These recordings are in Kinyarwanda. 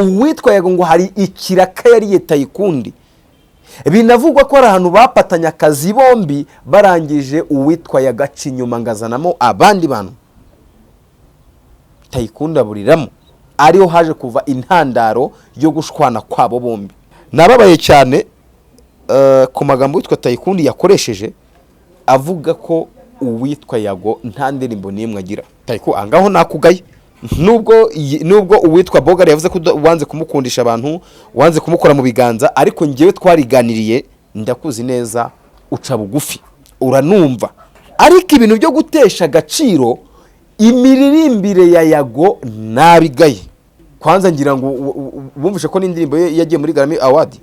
Uwitwa Yago ngo hari ikiraka yariye Taikun. Binavugwa ko hari ahantu bapatanye akazi bombi, barangije uwitwa Yagaca inyuma ngazanamo abandi bantu, Taikun aburiramo, ariho haje kuva intandaro yo gushwana kwabo bombi. Nababaye cyane ku magambo witwa Taikun yakoresheje avuga ko uwitwa Yago nta ndirimbo n'imwe agira. Taikun, ahangaho nakugaye, nubwo uwitwa Bogari yavuze ko wanze kumukundisha abantu, wanze kumukora mu biganza, ariko ngewe twariganiriye, ndakuzi neza, uca bugufi, uranumva. Ariko ibintu byo gutesha agaciro imiririmbire ya Yago nabigaye. Kwanza ngira ngo bumvishe ko n'indirimbo ye yagiye muri Grammy Award.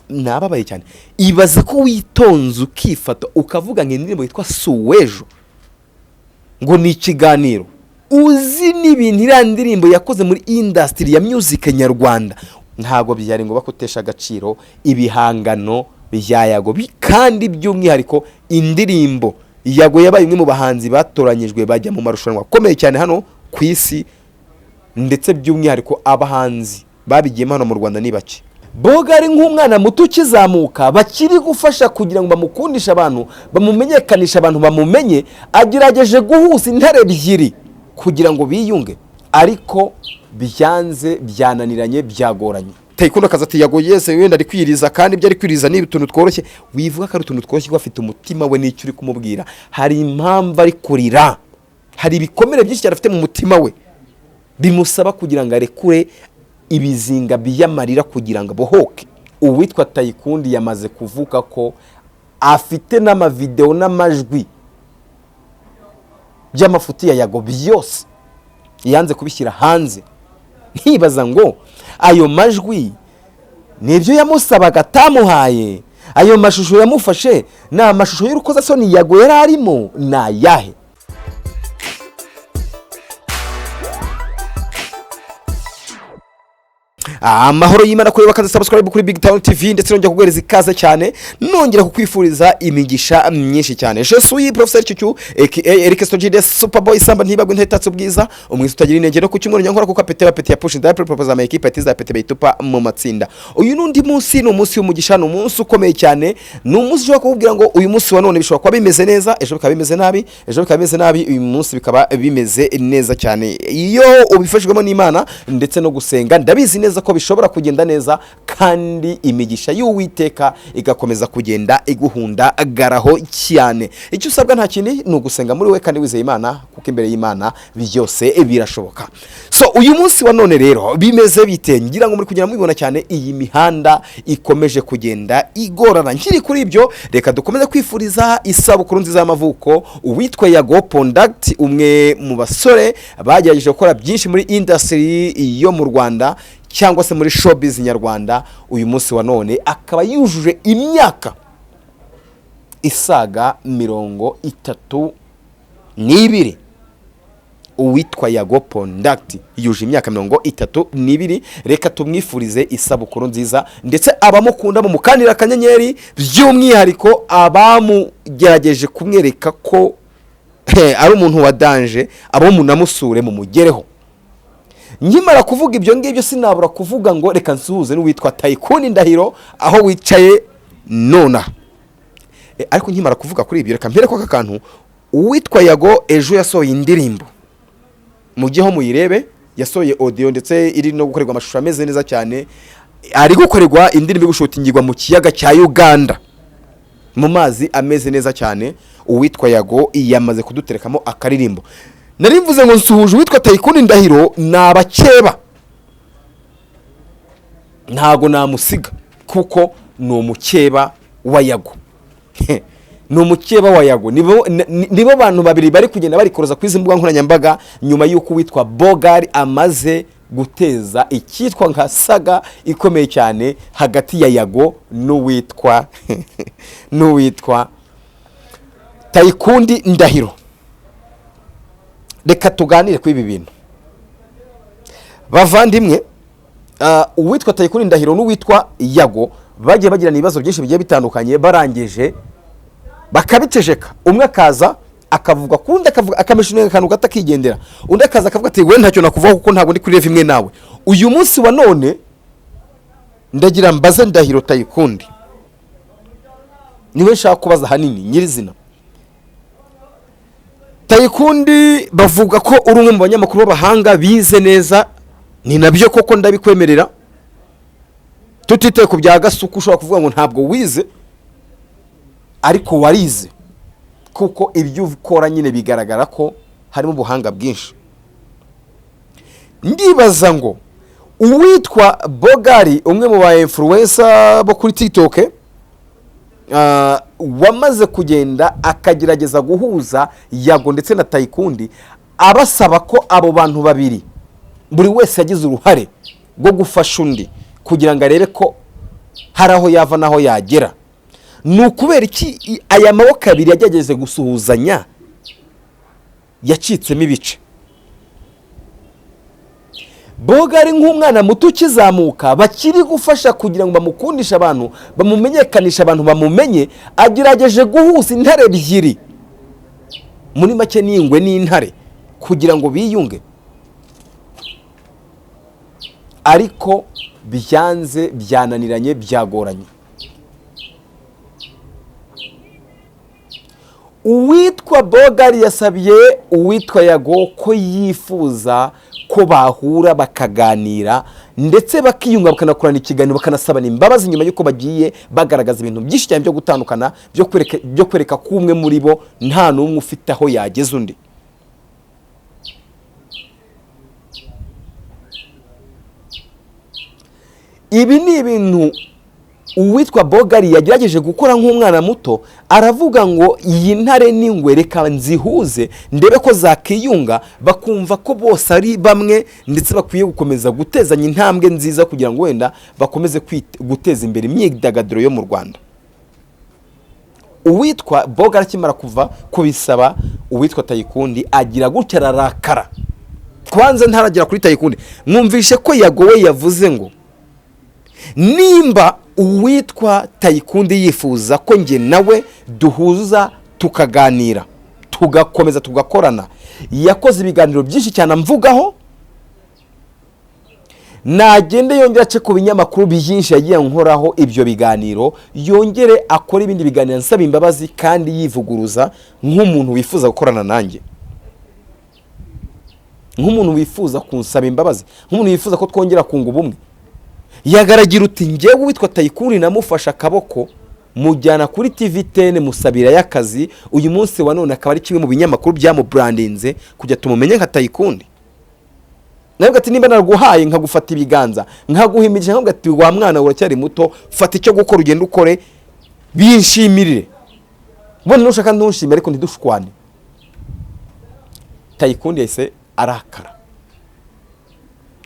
Nababaye cyane. Ibaze ko witonze ukifata ukavuga ngo indirimbo yitwa Suwejo ngo ni ikiganiro, uzi n'ibintu iriya ndirimbo yakoze muri industry ya music nyarwanda. Ntabwo byari ngombwa kutesha agaciro ibihangano bya Yago, kandi by'umwihariko indirimbo. Yago yabaye umwe mu bahanzi batoranyijwe bajya mu marushanwa akomeye cyane hano ku isi, ndetse by'umwihariko abahanzi babigiyemo hano mu Rwanda ni bake. Boga ari nk'umwana muto ukizamuka bakiri gufasha kugira ngo bamukundishe abantu, bamumenyekanishe, abantu bamumenye. Agerageje guhuza intare ebyiri kugira ngo biyunge, ariko byanze, byananiranye, byagoranye. Taikun akaza ati: "Yago yese wenda ari kwiriza, kandi ibyo ari kwiriza ni utuntu tworoshye." Wivuga ko ari utuntu tworoshye ko afite umutima we n'icyo uri kumubwira. Hari impamvu ari kurira, hari ibikomere byinshi cyane afite mu mutima we bimusaba kugira ngo arekure ibizinga by'amarira kugira ngo abohoke. Uwitwa Taikun yamaze kuvuga ko afite n'amavidewo n'amajwi by'amafuti ya Yago byose, yanze kubishyira hanze. Nkibaza ngo ayo majwi nibyo yamusabaga atamuhaye? Ayo mashusho yamufashe ni amashusho y'urukozasoni Yago yari arimo, ni ayahe? Amahoro y'Imana kuri bakaza subscribe kuri Big Town TV, ndetse nongera kuguhereza ikaze cyane, nongera kukwifuriza imigisha myinshi cyane. Je suis professeur Cyucyu aka Eric Stojide Superboy Samba ntibagwe ntetatse ubwiza umwiza utagira intege no ku cyumweru nyankora, kuko apete bapete ya push ndaye propose ama equipe atiza pete bayitupa mu matsinda. Uyu nundi munsi ni umunsi w'umugisha, ni umunsi ukomeye cyane, ni umunsi ushobora kukubwira ngo uyu munsi wa none bishobora kuba bimeze neza, ejo bikaba bimeze nabi, ejo bikaba bimeze nabi, uyu munsi bikaba bimeze neza cyane. Iyo ubifashijwemo n'Imana ndetse no gusenga, ndabizi neza ko bishobora kugenda neza, kandi imigisha y'Uwiteka igakomeza kugenda iguhundagaraho cyane. Icyo usabwa nta kindi, ni ugusenga muri we kandi wizeye Imana, kuko imbere y'Imana byose birashoboka. So uyu munsi wa none rero bimeze bite? Ngira ngo muri kugenda mubibona cyane, iyi mihanda ikomeje kugenda igorana. Nkiri kuri ibyo, reka dukomeze kwifuriza isabukuru nziza y'amavuko uwitwa Yago Pondagiti, umwe mu basore bagerageje gukora byinshi muri industry yo mu Rwanda cyangwa se muri showbiz nyarwanda. Uyu munsi wa none akaba yujuje imyaka isaga 32. Uwitwa Yago Pondagiti yuje imyaka 32. Reka tumwifurize isabukuru nziza, ndetse abamukunda mumukandira akanyenyeri, by'umwihariko abamugerageje kumwereka ko ari umuntu wa danger, abo munamusure mumugereho. Nkimara kuvuga ibyo ngibyo, sinabura kuvuga ngo reka nsuhuze n'uwitwa Taikun Ndahiro aho wicaye nonaha. Ariko nkimara kuvuga kuri ibyo, reka mpere ko aka kantu. Uwitwa Yago ejo yasohoye indirimbo, mujyeho muyirebe. Yasohoye audio ndetse iri no gukorerwa amashusho ameze neza cyane. Ari gukorerwa indirimbo iri gushutingirwa mu kiyaga cya Uganda, mu mazi ameze neza cyane. Uwitwa Yago yamaze kuduterekamo akaririmbo. Nari mvuze ngo nsuhuje uwitwa Taikun Ndahiro, ni abakeba, ntago namusiga kuko ni umukeba wa Yago, ni umukeba wa Yago. Nibo bantu babiri bari kugenda barikoroza kuri izi mbuga nkoranyambaga nyuma y'uko uwitwa Bogari amaze guteza icyitwa nka saga ikomeye cyane hagati ya Yago n'uwitwa Taikun Ndahiro. Reka tuganire kuri ibi bintu, bavandimwe. Uwitwa Taikun Ndahiro n'uwitwa Yago bagiye bagirana ibibazo byinshi bigiye bitandukanye, barangije bakabiceceka. Umwe akaza akavuga kundi, akavuga akamesha akantu gato akigendera, undi akaza akavuga ati: "We ntacyo nakuvuga kuko ntabwo ndi kuri level imwe nawe." Uyu munsi wa none ndagira mbaze Ndahiro Tayikundi, niwe nshaka kubaza ahanini nyirizina. Tayikundi, bavuga ko uri umwe mu banyamakuru b'abahanga bize neza, ni nabyo koko, ndabikwemerera, tutitaye ku bya Gasuku ushobora kuvuga ngo ntabwo wize, ariko warize kuko ibyo ukora nyine bigaragara ko harimo ubuhanga bwinshi. Ndibaza ngo uwitwa Bogari, umwe mu ba influencer bo kuri TikTok, wamaze kugenda akagerageza guhuza Yago ndetse na Tayikundi, abasaba ko abo bantu babiri buri wese yagize uruhare rwo gufasha undi kugira ngo arebe ko hari aho yava n'aho yagera, ni ukubera iki aya maboko abiri yagerageje gusuhuzanya yacitsemo ibice? Boga ari nk'umwana muto ukizamuka bakiri gufasha kugira ngo bamukundishe abantu, bamumenyekanishe, abantu bamumenye, agerageje guhuza intare ebyiri, muri make ni ingwe n'intare, kugira ngo biyunge, ariko byanze, byananiranye, byagoranye. Uwitwa Bogari yasabye uwitwa Yago ko yifuza ko bahura bakaganira ndetse bakiyunga, bakanakorana ikiganiro, bakanasabana imbabazi nyuma y'uko bagiye bagaragaza ibintu byinshi cyane byo gutandukana, byo kwereka ko umwe muri bo nta n'umwe ufite aho yageza undi. Ibi ni ibintu uwitwa Bogari yagerageje gukora nk'umwana muto, aravuga ngo iyi ntare n'ingwe reka nzihuze ndebe ko zakiyunga, bakumva ko bose ari bamwe ndetse bakwiye gukomeza gutezanya intambwe nziza kugira ngo wenda bakomeze guteza imbere imyidagaduro yo mu Rwanda. Uwitwa Bogari akimara kuva kubisaba uwitwa Tayikundi agira gutya ararakara. Kwanza ntaragera kuri Tayikundi, mwumvishe ko Yagowe yavuze ngo nimba uwitwa Tayikundi yifuza ko njye nawe duhuza tukaganira tugakomeza tugakorana, yakoze ibiganiro byinshi cyane amvugaho, nagende yongere ace ku binyamakuru byinshi yagiye nkoraho ibyo biganiro, yongere akore ibindi biganiro ansaba imbabazi kandi yivuguruza nk'umuntu wifuza gukorana nanjye, nk'umuntu wifuza kunsaba imbabazi, nk'umuntu wifuza ko twongera kunga ubumwe. Yagaragira uti njyewe uwitwa Tayikundi namufashe akaboko mujyana kuri TV10 musabira y'akazi, uyu munsi wa none akaba ari kimwe mu binyamakuru byamubrandinze kujya tumumenye nka Tayikundi. Nawe ati nimba naraguhaye nkagufata ibiganza nkaguha imigisha, nkavuga ati wa mwana uracyari muto, fata icyo gukora ugende ukore binshimirire, mbona nushaka ntushime ariko ntidushwane. Tayikundi yahise arakara,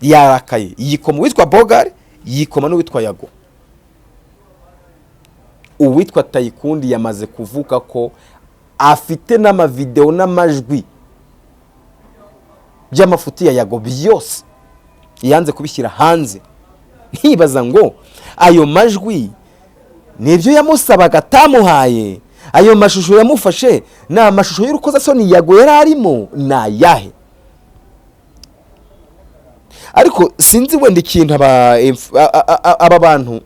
yarakaye, yikoma uwitwa Bogari, yikoma n'uwitwa Yago. Uwitwa Tayikundi yamaze kuvuga ko afite n'amavideo n'amajwi by'amafuti ya Yago byose yanze kubishyira hanze. Nkibaza ngo ayo majwi nibyo yamusabaga atamuhaye, ayo mashusho yamufashe ni amashusho y'urukozasoni Yago yari arimo, ni ayahe? Ariko sinzi wenda ikintu aba bantu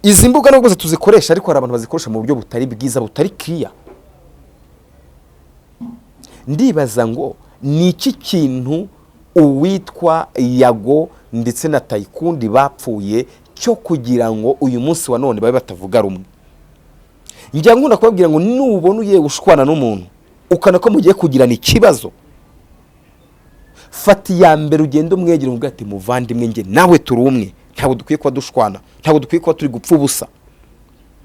izi mbuga nubwo tuzikoresha, ariko hari abantu bazikoresha mu buryo butari bwiza, butari clear. Ndibaza ngo ni iki kintu uwitwa Yago ndetse na Tayikundi bapfuye cyo kugira ngo uyu munsi wa none babe batavuga rumwe? Njya nkunda kubabwira ngo nubona ugiye gushwana n'umuntu ukana ko mugiye kugirana ikibazo, fata iya mbere ugende umwegere umubwire ati muvandimwe njye nawe turi umwe, ntabwo dukwiye kuba dushwana, ntabwo dukwiye kuba turi gupfa ubusa,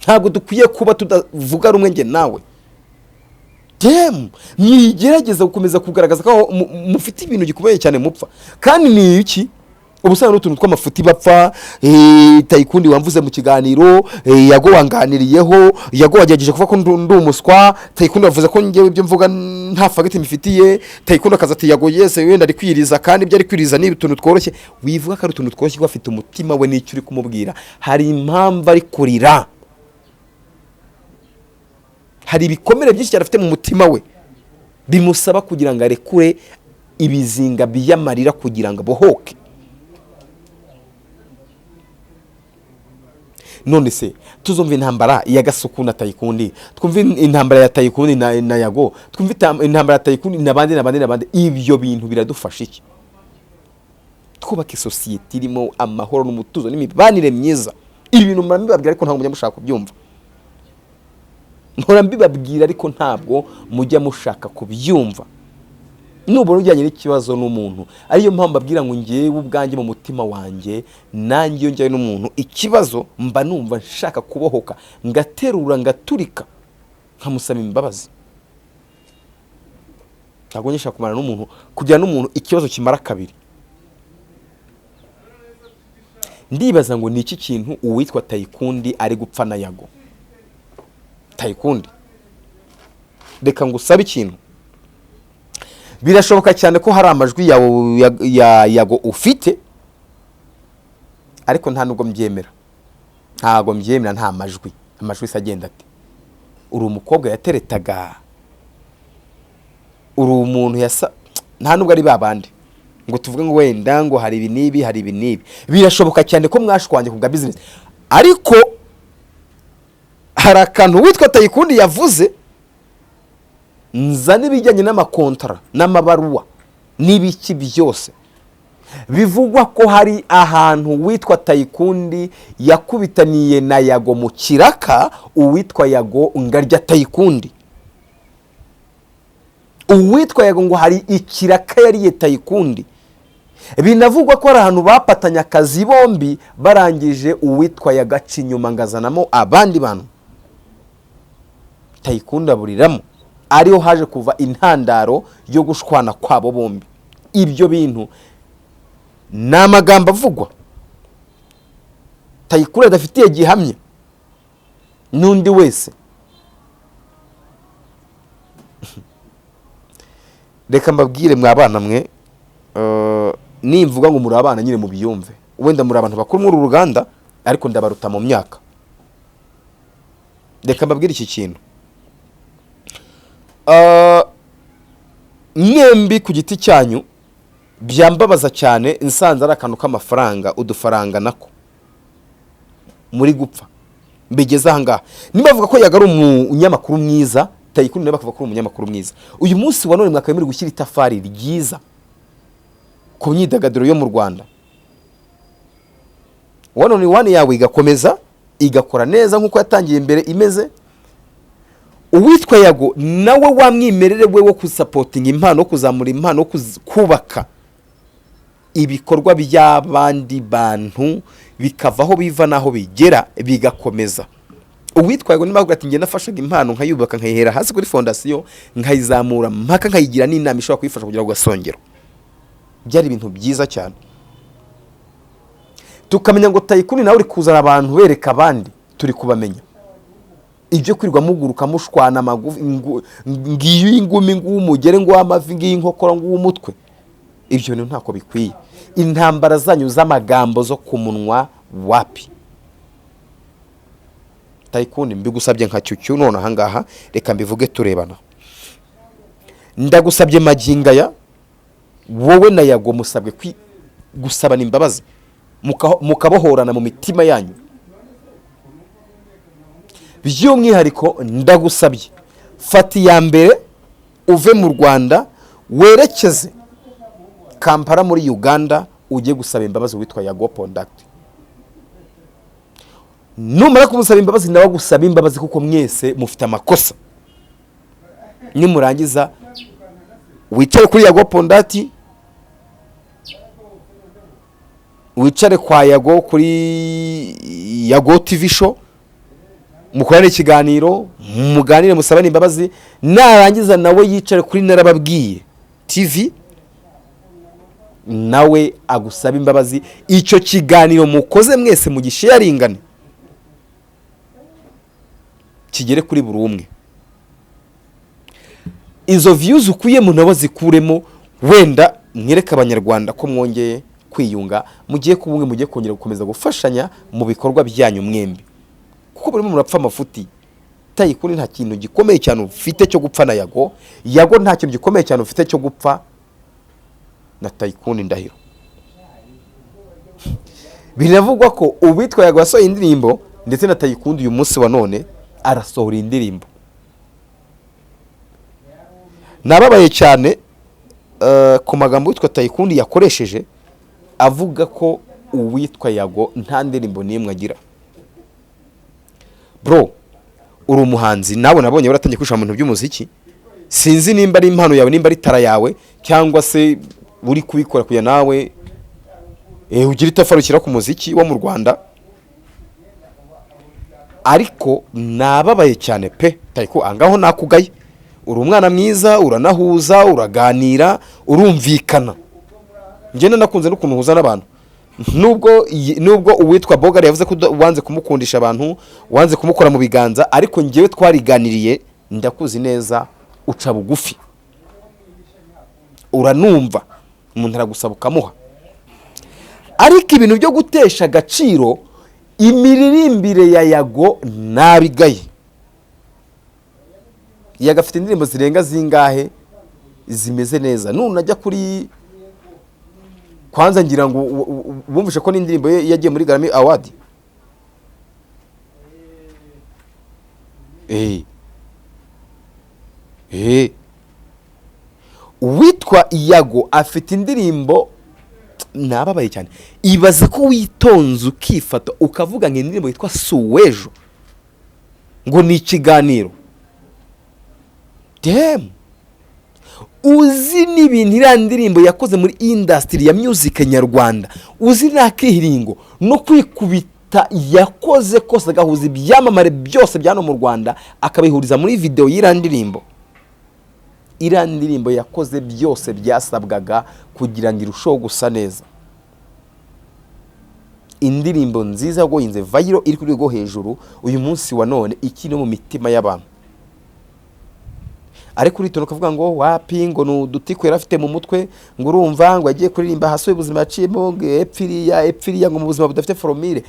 ntabwo dukwiye kuba tudavuga rumwe njye nawe. Dem mwigerageza gukomeza kugaragaza ko mufite ibintu gikomeye cyane mupfa, kandi ni iki? Ubusanga n'utuntu tw'amafuti bapfa. Tayikundi wamvuze mu kiganiro, Yago wanganiriyeho, Yago wagerageje kuvuga ko ndi umuswa, Tayikundi wavuze ko njyewe ibyo mvuga nta fagiti mbifitiye, Tayikundi akaza ati Yago yese wenda ari kwiriza, kandi ibyo ari kwiriza ni utuntu tworoshye. Wivuga ko ari utuntu tworoshye kuko afite umutima we n'icyo uri kumubwira, hari impamvu ari kurira, hari ibikomere byinshi cyane afite mu mutima we bimusaba kugira ngo arekure ibizinga by'amarira kugira ngo abohoke. None se tuzumva intambara ya Gasuku na Tayikundi, twumve intambara ya Tayikundi na Yago, twumve intambara ya Tayikundi n'abandi n'abandi n'abandi? Ibyo bintu biradufasha iki? Twubake sosiyete irimo amahoro n'umutuzo n'imibanire myiza. Ibi bintu mpora mbibabwira, ariko ntabwo mujya mushaka kubyumva. Mpora mbibabwira, ariko ntabwo mujya mushaka kubyumva. Nubona ujyanye n'ikibazo n'umuntu, ariyo mpamvu mbabwira ngo ngewe ubwanjye mu mutima wanjye, nanjye iyo njyanye n'umuntu ikibazo, mba numva nshaka kubohoka, ngaterura, ngaturika, nkamusaba imbabazi. Ntabwo nshaka kumara n'umuntu, kugira n'umuntu ikibazo kimara kabiri. Ndibaza ngo ni iki kintu uwitwa Tayikundi ari gupfa na Yago? Tayikundi, reka ngusabe ikintu. Birashoboka cyane ko hari amajwi yawe ya Yago ufite, ariko nta nubwo mbyemera, ntabwo mbyemera. Nta majwi, amajwi se agenda ati uri umukobwa yateretaga, uri umuntu yasa, nta nubwo ari babandi ngo tuvuge ngo wenda ngo hari ibi n'ibi, hari ibi n'ibi. Birashoboka cyane ko mwashwanye ku bwa business, ariko hari akantu witwa Tayikundi yavuze, nzana ibijyanye n'amakontara n'amabaruwa n'ibiki byose. Bivugwa ko hari ahantu witwa Tayikundi yakubitaniye na Yago mu kiraka, uwitwa Yago ngarya Tayikundi. Uwitwa Yago ngo hari ikiraka yariye Tayikundi. Binavugwa ko hari ahantu bapatanye akazi bombi, barangije uwitwa yagaca inyuma ngazanamo abandi bantu, Tayikundi aburiramo, ariho haje kuva intandaro yo gushwana kwabo bombi. Ibyo bintu ni amagambo avugwa Tayikundi adafitiye gihamya n'undi wese. Reka mbabwire, mwa bana mwe, nimvuga ngo muri abana nyine mubyumve, wenda muri abantu bakuru muri uru ruganda, ariko ndabaruta mu myaka. Reka mbabwire iki kintu. Mwembi ku giti cyanyu byambabaza cyane nsanze ari akantu k'amafaranga, udufaranga nako muri gupfa mbigeze aha ngaha. Niba bavuga ko Yago ari umunyamakuru mwiza, Tayikundi nawe bakavuga ko ari umunyamakuru mwiza, uyu munsi wa none mwakabaye muri gushyira itafari ryiza ku myidagaduro yo mu Rwanda. One on One yawe igakomeza igakora neza nk'uko yatangiye imbere imeze. Uwitwa Yago nawe wa mwimerere we wo gusupportinga impano, wo kuzamura impano, wo kubaka ibikorwa by'abandi bantu bikava aho biva n'aho bigera bigakomeza. Uwitwa Yago niba avuga ati njye nafashaga impano nkayubaka, nkayihera hasi kuri fondasiyo, nkayizamura mpaka nkayigira n'inama ishobora kuyifasha kugera ku gasongero, byari ibintu byiza cyane. Tukamenya ngo Tayikuni nawe uri kuzana abantu bereka abandi, turi kubamenya. Ibyo kwirirwa muguruka mushwana amagufi, ngiyo ingumi, nguwo umugere, nguwo amavi, ngiyo inkokora, nguwo umutwe, ibyo bintu ntako bikwiye. Intambara zanyu z'amagambo zo ku munwa, wapi. Tayikundi, mbigusabye nka Cyucyu none ahangaha, reka mbivuge turebana. Ndagusabye magingo aya, wowe na Yago musabwe gusabana imbabazi, mukabohorana mu mitima yanyu. By'umwihariko ndagusabye, fata iya mbere uve mu Rwanda werekeze Kampala muri Uganda, ujye gusaba imbabazi witwa Yago Pon Dat. Numara kumusaba imbabazi, nawe agusaba imbabazi, kuko mwese mufite amakosa. Nimurangiza wicare kuri Yago Pon Dat, wicare kwa Yago kuri Yago TV Show, mukorane ikiganiro, muganire, musabane imbabazi. Narangiza nawe yicare kuri Narababwiye TV, nawe agusaba imbabazi. Icyo kiganiro mukoze mwese mugisharingane kigere kuri buri umwe. Izo views ukuyemo nabo zikuremo, wenda mwereke Abanyarwanda ko mwongeye kwiyunga, mugiye kuba umwe, mugiye kongera gukomeza gufashanya mu bikorwa byanyu mwembi, kuko burimo murapfa amafuti. Tayikuni nta kintu gikomeye cyane ufite cyo gupfa na Yago. Yago nta kintu gikomeye cyane ufite cyo gupfa na Tayikuni Ndahiro. Binavugwa ko uwitwa Yago yasohoye indirimbo Ndetse na Taikun uyu munsi wa none arasohora indirimbo. Nababaye cyane ku magambo witwa Taikun yakoresheje avuga ko uwitwa Yago nta ndirimbo n'imwe agira. Bro, uri umuhanzi, nawe nabonye waratangiye kwishora mu bintu by'umuziki. Sinzi nimba ari impano yawe, nimba ari talent yawe, cyangwa se uri kubikora kugira nawe ugira itafari ushyira ku muziki wo mu Rwanda. Ariko nababaye cyane pe. Taiko, angaho nakugaye. Uri umwana mwiza, uranahuza, uraganira, urumvikana. Njye nakunze n'ukuntu uhuza n'abantu, nubwo uwitwa Bogari yavuze ko wanze kumukundisha abantu, wanze kumukora mu biganza, ariko njyewe twariganiriye, ndakuzi neza, uca bugufi, uranumva, umuntu aragusaba ukamuha. Ariko ibintu byo gutesha agaciro imiririmbire ya Yago nabigaye. Yago afite indirimbo zirenga zingahe zimeze neza? Nunajya kuri kwanza, ngira ngo wumvishe ko n'indirimbo ye yagiye muri Grammy Award. Uwitwa Yago afite indirimbo. Nababaye cyane. Ibaze ko witonze ukifata ukavuga ngo indirimbo yitwa Suwejo ngo ni ikiganiro. Damn, uzi n'ibintu iriya ndirimbo yakoze muri industry ya music nyarwanda, uzi n'akihiringo no kwikubita yakoze kose, agahuza ibyamamare byose bya hano mu Rwanda, akabihuriza muri video y'iriya ndirimbo. Iriya ndirimbo yakoze byose byasabwaga kugira ngo irusheho gusa neza. Indirimbo nziza yagoyinze viral, iri ku rwego hejuru uyu munsi wa none, ikiri no mu mitima y'abantu. Ariko uritonda ukavuga ngo wapi, ngo ni udutiku yari afite mu mutwe, ngo urumva ngo yagiye kuririmba hasi ubuzima yaciyemo, ngo epfo iriya, epfo iriya, ngo mu buzima budafite formule.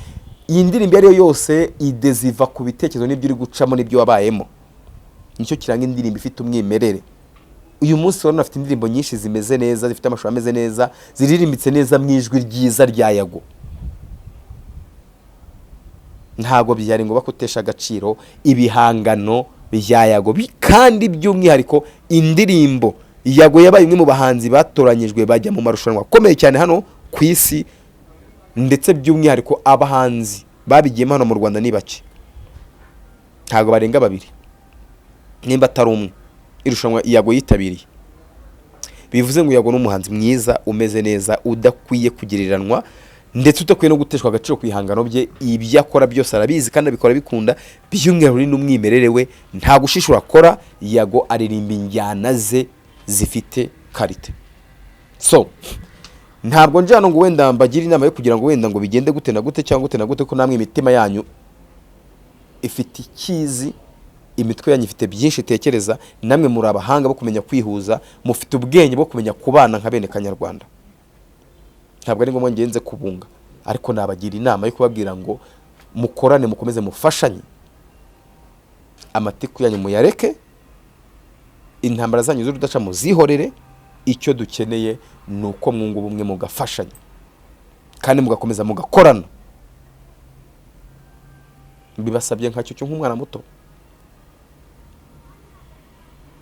Iyi ndirimbo iyo ari yo yose ideziva ku bitekerezo n'ibyo uri gucamo n'ibyo wabayemo. Nicyo kiranga indirimbo ifite umwimerere. Uyu munsi wa none afite indirimbo nyinshi zimeze neza, zifite amashusho ameze neza, ziririmbitse neza mu ijwi ryiza rya Yago. Ntabwo byari ngombwa kutesha agaciro ibihangano bya Yago, kandi by'umwihariko indirimbo. Yago yabaye umwe mu bahanzi batoranyijwe bajya mu marushanwa akomeye cyane hano ku isi, ndetse by'umwihariko abahanzi babigiyemo hano mu Rwanda ni bake, ntabwo barenga babiri nimba atari umwe, irushanwa Yago yitabiriye. Bivuze ngo Yago ni umuhanzi mwiza, umeze neza, udakwiye kugiriranwa ndetse udakwiye no guteshwa agaciro ku bihangano bye. Ibyo akora byose arabizi kandi abikora bikunda, by'umwihariko uri n'umwimerere we, nta gushishura akora. Yago aririmba injyana ze zifite qualité. So ntabwo nje hano ngo wenda mbagire inama yo kugira ngo wenda ngo bigende gute na gute cyangwa gute na gute, ko namwe imitima yanyu ifite ikizi, imitwe yanyu ifite byinshi itekereza. Namwe muri abahanga bo kumenya kwihuza, mufite ubwenge bwo kumenya kubana nka bene kanyarwanda. Ntabwo ari ngombwa ngenze kubunga, ariko nabagira inama yo kubabwira ngo mukorane, mukomeze mufashanye, amatiku yanyu muyareke, intambara zanyu z'urudaca muzihorere. Icyo dukeneye ni uko mwunga ubumwe, mugafashanya kandi mugakomeza mugakorana. Mbibasabye nka cyo nk'umwana muto.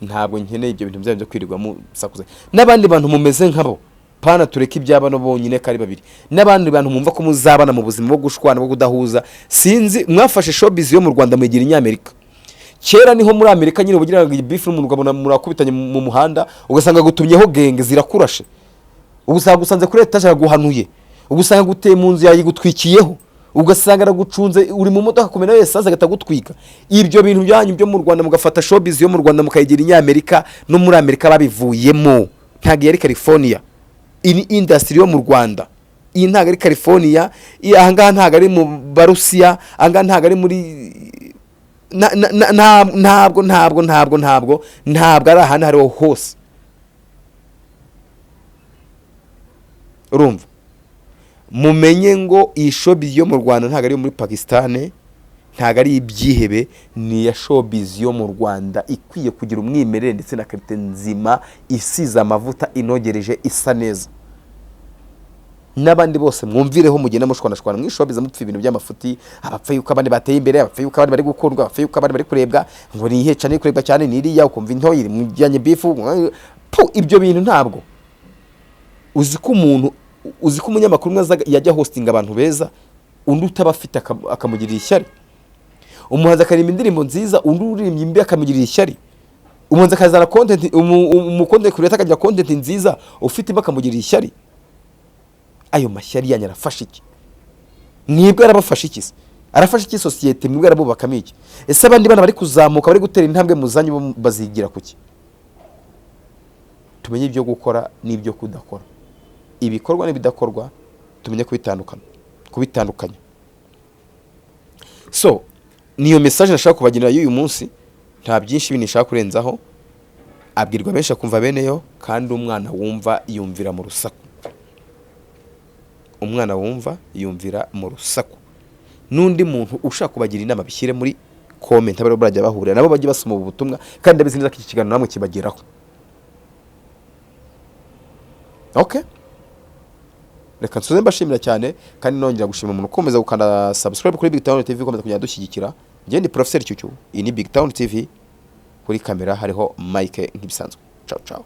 Ntabwo nkeneye ibyo bintu byanyu byo kwirirwa musakuza n'abandi bantu mumeze nkabo. Pana tureke iby'abano bonyine ko ari babiri, n'abandi bantu mwumva ko muzabana mu buzima bwo gushwana, bwo kudahuza. Sinzi, mwafashe showbiz yo mu Rwanda mwigira inyamerika. Kera niho muri Amerika nyine ubugira ngo beef n'umuntu ukabona murakubitanye mu muhanda, ugasanga gutumyeho gang zirakurashe, ugasanga gusanze kuri etaje araguhanuye, ugasanga guteye mu nzu yayigutwikiyeho, ugasanga aragucunze uri mu modoka kumena wese agahita agutwika. Ibyo bintu byanyu byo mu Rwanda, mugafata showbiz yo mu Rwanda mukayigira inyamerika, no muri Amerika babivuyemo. Ntabwo yari California. Iyi ni industry yo mu Rwanda. Iyi ntabwo ari California. Iyi ahangaha ntabwo ari mu Barusiya, ahangaha ntabwo ari muri ntabwo ntabwo ntabwo ntabwo ntabwo ari ahantu aho ariho hose. Urumva, mumenye ngo iyi showbiz yo mu Rwanda ntabwo ari iyo muri Pakistan, ntabwo ari ibyihebe, ni iya showbiz yo mu Rwanda ikwiye kugira umwimerere ndetse na qualité nzima, isize amavuta, inogereje, isa neza. N'abandi bose mwumvireho, mugenda mushwanashwana, mwishobiza, mupfa ibintu by'amafuti, abapfa yuko abandi bateye imbere, abapfa yuko abandi bari gukundwa, abapfa yuko abandi bari kurebwa, ngo ni ihe channel kurebwa cyane, ni iriya, ukumva intoyi mujyanye beef pu. Ibyo bintu ntabwo uzi ko umuntu, uzi ko umunyamakuru umwe yajya hostinga abantu beza, undi utabafite akamugirira ishyari. Umuhanzi akaririmba indirimbo nziza, undi uririmba imbi akamugirira ishyari. Umuhanzi akazana content, umu content creator akagira content nziza, ufite imbi akamugirira ishyari. Ayo mashyari yanyu arafasha iki? Mwebwe arabafasha iki se? Arafasha iki sosiyete? Mwebwe arabubakamo iki? Ese abandi bana bari kuzamuka, bari gutera intambwe muzanyu, bo bazigira kuki? Tumenye ibyo gukora n'ibyo kudakora, ibikorwa n'ibidakorwa, tumenye kubitandukanya. So niyo message nashaka kubagenera y'uyu munsi, nta byinshi bindi nshaka kurenzaho. Abwirwa benshi akumva beneyo, kandi umwana wumva yumvira mu rusaku. Umwana wumva yumvira mu rusaku. N'undi muntu ushaka kubagira inama, bishyire muri comment, abari barajya bahurira nabo bajye basoma ubu butumwa, kandi ndabizi neza ko iki kiganiro namwe kibageraho. Okay, reka nsoze mbashimira cyane, kandi nongera gushima umuntu ukomeza gukanda subscribe kuri Big Town TV, ukomeza kugenda dushyigikira. Njye ni Professor Cyucyu, iyi ni Big Town TV, kuri kamera hariho Mike nk'ibisanzwe. Ciao ciao.